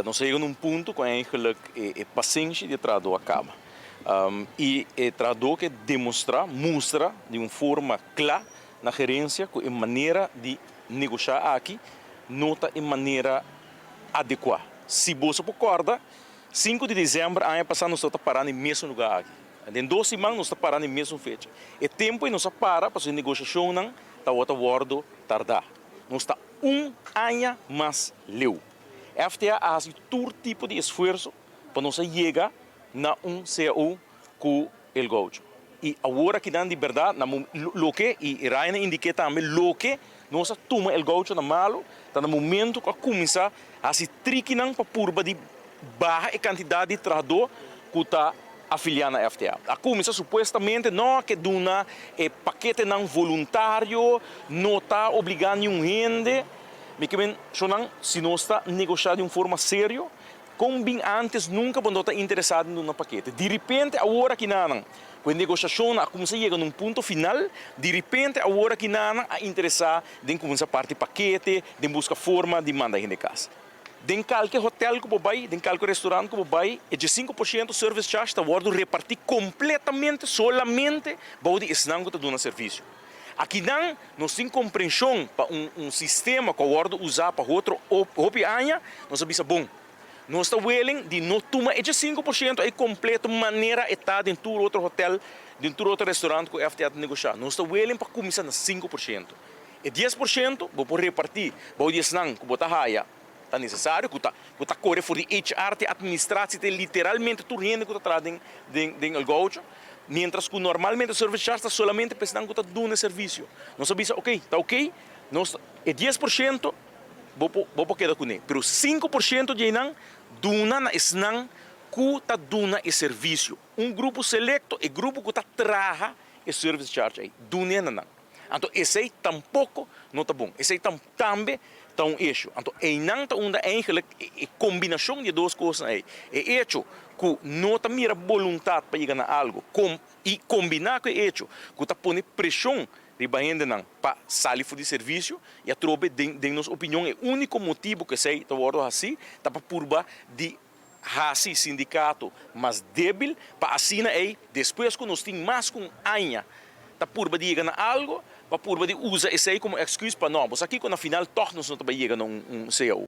Nos a yega na un punto ku eigenlijk e pasenshi di e trahadó a kaba. I e trahadó ke demostrá, mustra di un forma kla na gerensia ku e manera di negoshá aki no ta e manera adekuá. Si boso por kòrda, sinku di desèmber aña pasá nos tabata pará na e mesun lugá aki. Den dos siman nos ta pará na e mesun fecha. E tempu ei nos a para pasobra e negoshashonnan tabata wòrdu tardá. Nos ta un aña mas leu. FTA a hasi tur tipo di esfuerso pa nos a yega na un cao ku El Gaucho. I awor akinan di bèrdat na loke, i Ryan a indiké tambe, loke nos a tuma El Gaucho na malu ta na momento ku a kuminsá hasi trikinan pa purba di baha e kantidat di trahadó ku ta afiliá na FTA. A kuminsá supuestamente no ke duna e paketenan voluntario, no ta obligá niun hende. Mi ke men shonnan, si nos ta negoshá di un forma serio, kon bin ántes nunka bo no ta interesá den duna pakete. Diripente awor akinanan, ku e negoshashonnan a kuminsá yega na un punto final, diripente awor akinanan a interesá den kuminsá parti pakete, den buska forma di manda hende kas. Den kalke hotel ku bo bai, den kalke restaurant ku bo bai, e 15% service charge ta wòrdu repartí kompletamente solamente bou di esnan ku ta duna servisio. Akinan nos tin komprenshon pa un un sistema ku a wòrdu usá pa otro hopi aña, nos a bisa bon, nos ta willing di no tuma e 15% ei kompleto manera e ta den tur otro hotel, den tur otro restaurant ku FTA ta negoshá. Nos ta willing pa kuminsá na 5%. E 10% bo por repartí bou di esnan ku bo ta haya ta nesesario, ku ta ku ta kore for di HR te atministratie te literalmente tur hende ku ta traha den den den El Gaucho, miéntras ku normalmente service charge ta solamente pa esnan ku ta duna e servisio. Nos a bisa ok, ta ok, nos e 10% bo por bo por keda kuné, pero 5% di einan duna na esnan ku ta duna e servisio, un grupo selekto, e grupo ku ta traha e service charge ei, dun'é na nan. Anto esei tampoco no ta bon. Esei tambe ta un issue. Anto einan ta unda eigenlijk e combinacion di e dos cosnan ei, e hecho cu no ta mira boluntad pa yega na algo y combina cu e hecho cu ta pone presion riba hendenan pa sali for di servicio y atrobe den nos opinion e unico motibo cu esei ta wordo haci ta pa purba di hasi sindikato mas débil pa asina ei despues ku nos tin mas ku un aña ta purba di yega na algo pa purba di usa esei komo èksküs pa no bo sa kiko na final tòg nos no ta bai yega na un cao.